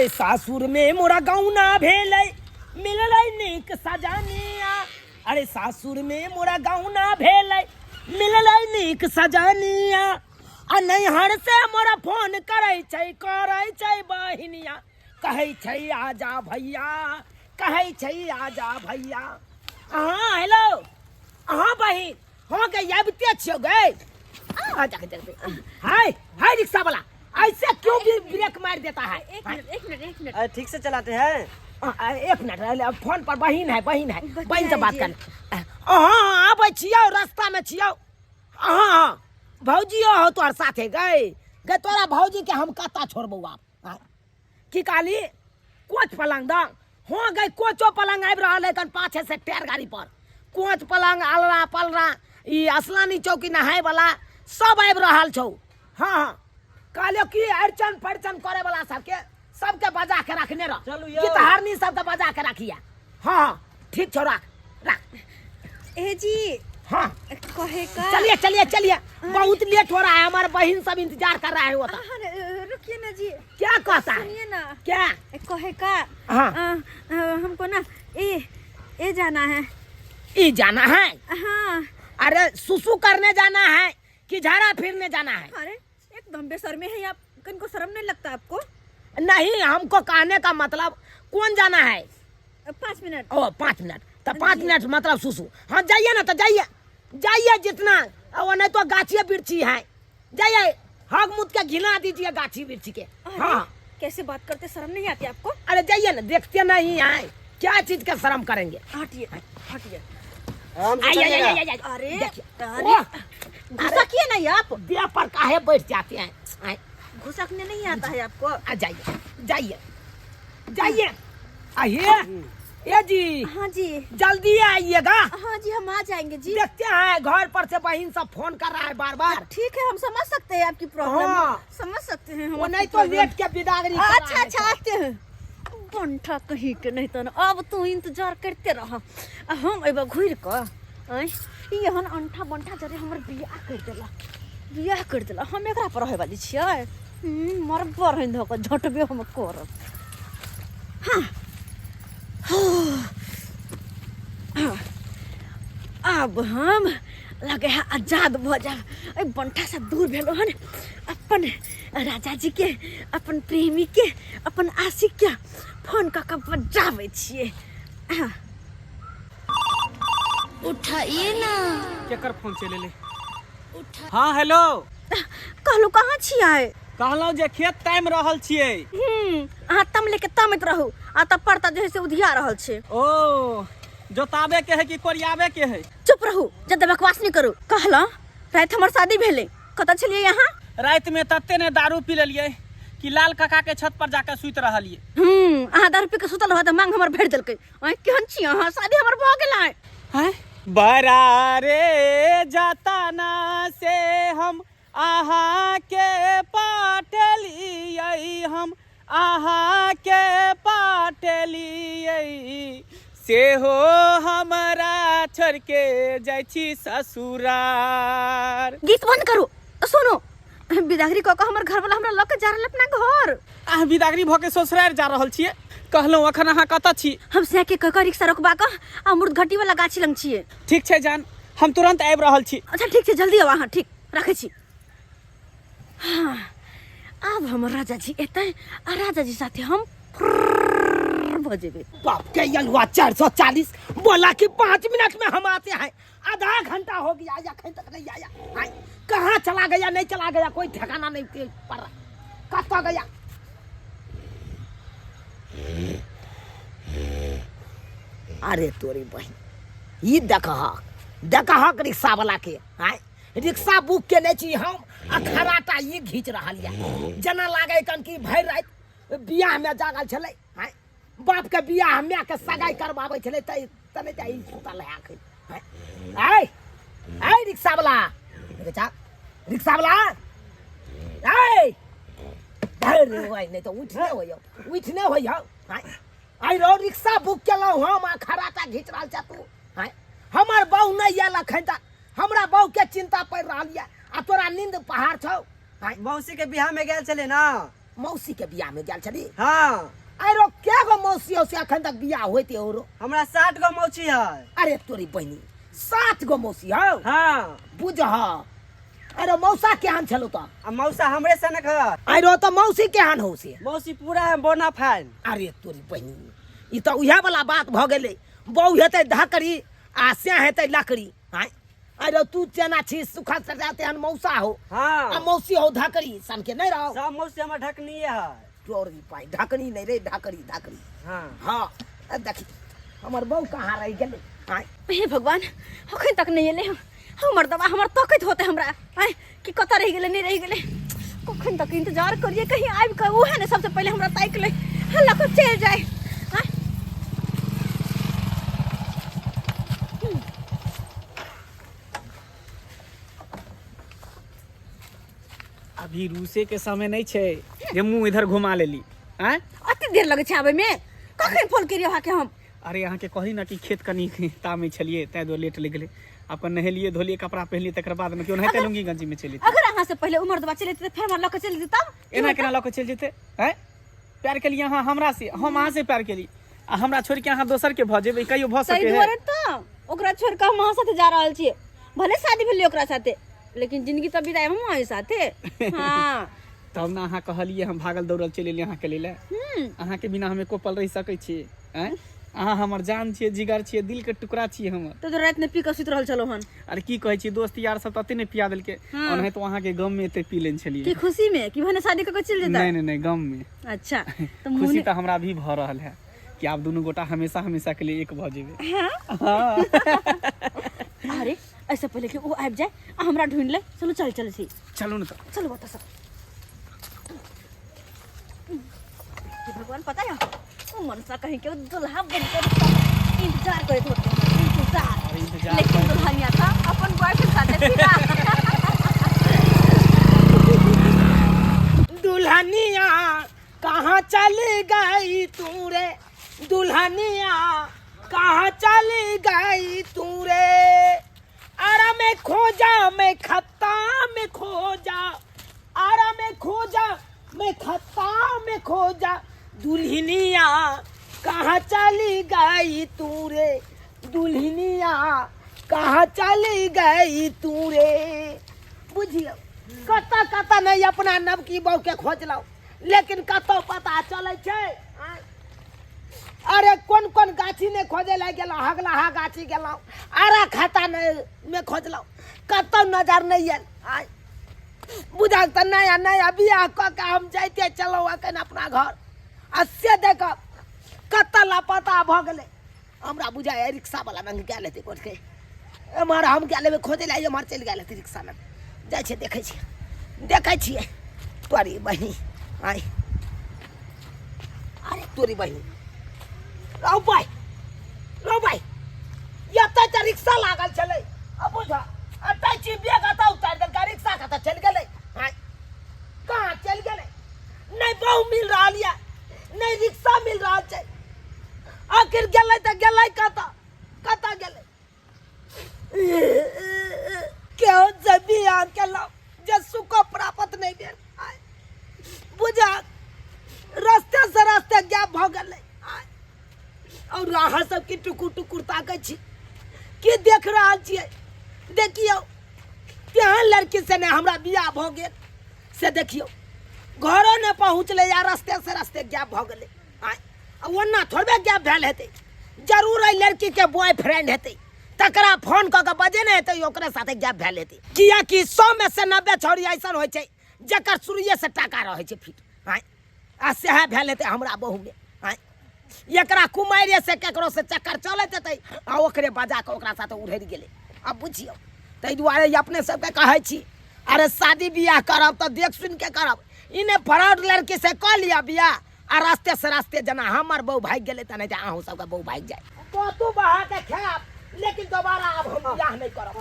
सासुर में मोरा गौना भेलै मिललै नीक सजनिया। अरे सासुर में मोरा गौना भेलै मिललै नीक सजनिया। आ नैहर से मोरा फोन करै छै, करै छै बहिनिया, कहै छै आजा भैया, कहै छै आजा भैया। हाँ हेलो, हाँ बहिन, हाँ के आबिते छियौ गै। आ जा जा हाय हाय रिक्शा वाला, ऐसे क्यों भी ब्रेक मार देता है? एक मिनट, एक मिनट, एक मिनट। अरे ठीक से चलाते हैं। एक मिनट, अरे, अब फोन पर बहिन है, बहिन है, बतियाइए। बहिन से बात कर। हाँ आबै छियौ, रास्ता में छियौ। हाँ हाँ भौजियो हो तोहर साथे गए गए, तोरा भौजी के हम कत्ता छोड़बौ आप? हाँ। की कहली? कोच पलंग द? हाँ गई, कोचो पलंग आबि रहल है कन पाछे से टायर गाड़ी पर। कोच पलंग, अलरा पलरा, ई असलानी चौकी नहाय वाला सब आबि रहल छौ। हाँ हाँ कहलियो कि अड़चन फड़चन करे वाला सबके सबके बजा के रखने रह। चलू यौ। गीतहारनी सबके बजा के रखिया। हाँ हाँ ठीक छौ, राख राख। ए जी। हाँ। कहे का? चलिए चलिए चलिए, बहुत लेट हो रहा है, हमारे बहन सब इंतजार कर रहा है। वो तो। हाँ, रुकिए ना जी। क्या कहता है? सुनिए ना। क्या? ए, कहे का? हाँ। हमको ना ए जाना है। ई जाना है? हाँ। अरे सुसु करने जाना है कि झाड़ा फिरने जाना है? अरे एकदम बेशर्मी है आप, किनको शर्म नहीं लगता आपको? नहीं, हमको कहने का मतलब कौन जाना है? 5 मिनट। ओ 5 मिनट, तो 5 जी। मिनट मतलब सुसु। हाँ जाइए ना, तो जाइए जाइए जितना, और नहीं तो गाछी बिरछी है, जाइए हग मुत के घिना दीजिए गाछी बिरछी के। अरे, हाँ। कैसे बात करते, शर्म नहीं आती आपको? अरे जाइए ना, देखते नहीं आए क्या चीज का शर्म करेंगे। हटिए हटिए। आराम से आई, आई, चलिएगा। आई, आई, आई। अरे, देखिए। अरे, ओह, घुसा किए नहीं आप? देह पर काहे बैठ जाते हैं? आए। घुसकने नहीं आता है आपको? आ जाइए जाइए जाइए। आइए ए जी। हाँ जी। जल्दी आइएगा। हाँ जी, हम आ जाएंगे जी। देखते हैं घर पर से बहन सब फोन कर रहा है बार बार। ठीक है, हम समझ सकते हैं आपकी प्रॉब्लम। हाँ। समझ सकते हैं हम वो आपकी नहीं तो प्रॉब्लम। लेट के बिदागरी कर रहा अच्छा, है अच्छा, तो। आते हैं। बंठा कहीं के नहीं तो ना, अब तू इंतजार करते रह, आ हम एबा घुर के आय, एहन अंठा बंठा जरे हमर बियाह कर देला, बियाह कर देला, हम एकरा पर रहे वाली छियै। मर बरहिन धऽ कऽ झटबे हम करब। हाँ। हाँ। आब हम लगे है आजाद भऽ जायब, एहि बंठा से दूर भेलहुँ हन। अपन राजा जी के, अपन प्रेमी के, अपन आशिक के फोन कऽ कऽ बजाबै छियै। हाँ। उठाइए ना। केकर फोन चलि एलै? हाँ हेलो। कहलहुँ कहाँ छियै? कहलहुँ जे खेत तामि रहल छियै। अहाँ तम लेके तामैत रहू, आ तब परता जे है से उधिया रहल छै। ओ जोताबे के है कि कोरियाबे के है? चुप रहू, जद बकवास नहीं करू। कहलहुँ राति हमर शादी भेलै, कतऽ छलियै अहाँ? राति में तते ने दारू पी लेलियै कि लाल काका के छत पर जाके सुति रहलियै। अहाँ दारू पी के सुतल रहत, मांग हमर भरि देलकै। अहाँ केहन छी अहाँ? शादी हमर भऽ गेलै। हैं? बड़ा रे जतना से हम अहाँ के पाटलियै, हम अहाँ के पाटलियै, सेहो हमरा छोड़ के जाइ छी ससुरार। गीत बंद करू। सुनू, बिदागरी कऽ कऽ हमर घरवाला हमरा लऽ के जा रहल अपना घर। अहाँ बिदागरी भऽ के ससुरार जा रहल छियै? कहलहुँ अखन अहाँ कतऽ छी? हम सएह के कऽ कऽ रिक्शा रोकबा कऽ आ अमृत वाला गाछी लग छियै। ठीक छै जान, हम तुरंत आबि रहल छी। अच्छा ठीक छै, जल्दी आउ अहाँ। ठीक, रखै छी। हाँ, आब हमर राजा जी एतै आ राजा जी साथे हम भऽ जेबै। बाप के यलुआ 440 बोला कि 5 मिनट में हम आते हैं, आधा घंटा हो गया अखन तक नहीं आया। आय, कहाँ चला गया, नहीं चला गया, कोई ठिकाना नहीं पड़ रहा, कहाँ गया? अरे तोरी बहन, ई देखहक, देखहक रिक्शा वाला के। आय, रिक्शा बुक केने छी हम आ खराटा ई घीच रहल यऽ, जेना लागै कन कि भरि राति बियाह में जागल छलै। आय, बाप के बियाह माय के सगाई करबाबै छलै तै तने तऽ ई सुतल है अखन। आय, आय, आय रिक्शा वाला, देखै छा रिक्शा वाला, आय, अरे ओए, नहीं तो उठ नहीं होइयो, उठ नहीं होइयो। आय, आय रो रिक्शा बुक केलहुँ हम आ खराटा घीच रहल छा तू। आय, हमर बहु नहीं आयल अखन तक, हमरा बहु के चिंता पड़ि रहल यऽ आ तोरा नींद पहाड़ छौ। आय। मौसी के बियाह में गेल छलै ना? मौसी के बियाह में गेल छली? हाँ। अरे के गो मौसी हो से अखन तक बियाह होते हो रो? हमरा 7 गो मौसी है। अरे तोरी बहिनी 7 गो मौसी हो? हाँ। बुझ। अरे मौसा केहन छलो त? आ मौसा हमरे सनक है। अरे तो मौसी केहन हो से? मौसी पूरा है बोनाफाइन। अरे तोरी बहिनी ई त उहे वाला बात भ गेलै, बहू हेतै धकड़ी आ से हेतै लकड़ी। आँय अरे तू चना छी सुखा सजा तेहन मौसा हो। हाँ। आ मौसी हो धकड़ी सन के नहीं रहो। सब मौसी हमर ढकनी है। तोरी पाई ढकनी नहीं रे, ढकड़ी ढकड़ी। हाँ। हाँ, आ देखी हमर बहू कहाँ रह गेलै। आँय हे भगवान अखन तक नहीं एलै। हमर दवा हमर तकैत होते हमरा। आँय कि कतऽ रहि गेलै, नहीं रहि गेलै। कखन तक इंतजार करिए कहीं आबि कऽ उएह ने सबसे पहिले हमरा ताकि लै, हल्ला कऽ चलि जाय। आँय अभी रूसे के समय नहीं छै जे मुंह इधर घुमा लेली। आँय अति देर लगै छै आबै में, कखन फोन करियौ अहाँके हम? अरे अहाँके कहली ना कि खेत कनी तामे छलियै तैं दुआरे लेट लागि गेलै। अपन नहेलियै धोलियै कपड़ा पहनलियै तकर बाद में केओ नहेतै लुंगी गंजी में चलि जेतै। अगर अहाँ से पहिले उमर दबा चलि जेतै तऽ फेर हमरा लऽ कऽ चलि जेतै तब? एना केना लऽ कऽ चलि जेतै? आँय प्यार केलियै अहाँ हमरा से, हम अहाँ से प्यार केली आ हमरा छोड़ि के अहाँ दोसर के भऽ जेबै, कहियो भऽ ताहि सकै है? दुआरे तऽ ओकरा छोड़ि कऽ हम अहाँ साथे जा रहल छियै। भले शादी भेलै ओकरा साथे लेकिन जिंदगी तऽ बिताएब हम अहीं साथे। हाँ। तब ने अहाँ कहलियै हम भागल दौड़ल चलि एलियै अहाँके लेल। अहाँके बिना हम एको पल रहि सकै छी? आँय अहाँ हमर जान छियै, जिगर छियै, दिल के टुकड़ा छियै हमर। तऽ राति में पी कऽ सुति रहल छलहुँ हन। अरे की कहै छी, दोस्त यार सब तते ने पिया देलकै। हाँ। ओनाहितो तो अहाँके गम में एते पी लेने छलियै। की खुशी में कि भने शादी कऽ के चलि जेतै? नहीं नहीं नहीं, गम में। अच्छा तऽ खुशी तऽ हमरा भी भऽ रहल है कि आब दुनू गोटा हमेशा हमेशा के लिए एक भऽ जेबै। हाँ? अरे ऐसे पहिले कि ओ आबि जाय आ हमरा ढूंढ ले। चलू चल चल छी। चलू ने तऽ। चलू ओतऽ से। हे भगवान पता है ओ मनसा कहीं के दुल्हा बनकर इंतजार करैत होते, इंतजार। अरे इंतजार लेकिन दुल्हनिया था अपन बॉयफ्रेंड साथे फिरा। दुल्हनिया कहाँ चली गई तू रे, दुल्हनिया कहाँ चली गई तू रे। आरा में खो जा मैं खत्ता में खो जा, आरा में खो जा मैं खत्ता में खो जा, दुल्हनिया कहाँ चली गई तू रे, दुल्हनिया कहाँ चली गई तू रे। बुझियौ कतऽ कतऽ नहि अपना नवकी बहू के खोजलहुँ लेकिन कतौ पता चलै छै। अरे कोन कोन गाछी नहि खोजै लए गेलहुँ, हगलाहा गाछी गेलहुँ, आरा खाता नहि मे खोजलहुँ, कतौ नजर नहि आयल। आय बुझल तऽ नया नया बियाह कऽ के हम जाइते चलहुँ अखन अपना घर आ से देखब कतऽ लापता भऽ गेलै। हमरा बुझाइ रिक्शा वाला लग गेल हेतै कोठके, एम्हर हम गेल हेबै खोजै लए, एम्हर चलि गेल हेतै रिक्शा लग। जाइ छियै देखै छियै, देखै छियै तोरी बहिनी। आय अरे तोरी बहिनी, रौ भाइ रौ भाइ, एतऽ तऽ रिक्शा लागल छलै। आ बुझ एतऽ छी बैग एतऽ उतारि देलकै, रिक्शा कतऽ चलि गेलै? आँय कहाँ चलि गेलै? नहि बहु मिल रहल यऽ, नहि रिक्शा मिल रहल छै। आखिर गेलै तऽ गेलै कतऽ, कतऽ गेलै? केहन से बियाह केलहुँ जे सुखो प्राप्त नहि भेल। बुझा रस्ते से रस्ते गैप भऽ गेलै। और अहाँ सबके टुकुर टुकुर ताकै छी, की देख रहल छियै? देखियौ तेहन लड़की से ने हमरा बियाह भऽ गेल से देखियौ घरो नहि पहुँचलै या रस्ते से रस्ते गैप भऽ गेलै। आँय ओना थोड़बे गैप भेल हेतै, जरूर एहि लड़कीके बॉयफ्रेंड हेतै, तकरा फोन कऽ के बजेने हेतै, ओकरे साथे गैप भेल हेतै। किएकि 100 में से 90 छौड़ी ऐसन होइ छै जकर शुरुए से टाका रहै छै फिट। आँय आ सएह भेल हेतै हमरा बहुमे। आँय एकरा कुमारिए से केकरो से चक्कर चलैत हेतै आ ओकरे बजा कऽ ओकरा साथे उड़ैत गेलै। आब बुझियौ ताहि दुआरे अपने सबके कहै छी, अरे शादी बियाह करब तऽ देख सुनि के करब, ई नहि फ्रॉड लड़की से कऽ लिअ बियाह आ रास्ते से रास्ते जेना हमर बहू भागि गेलै तऽ नहि तऽ अहूँ सबके बहू भागि जाय। तू बहा के खायब लेकिन दोबारा आब हम बियाह नहि करब।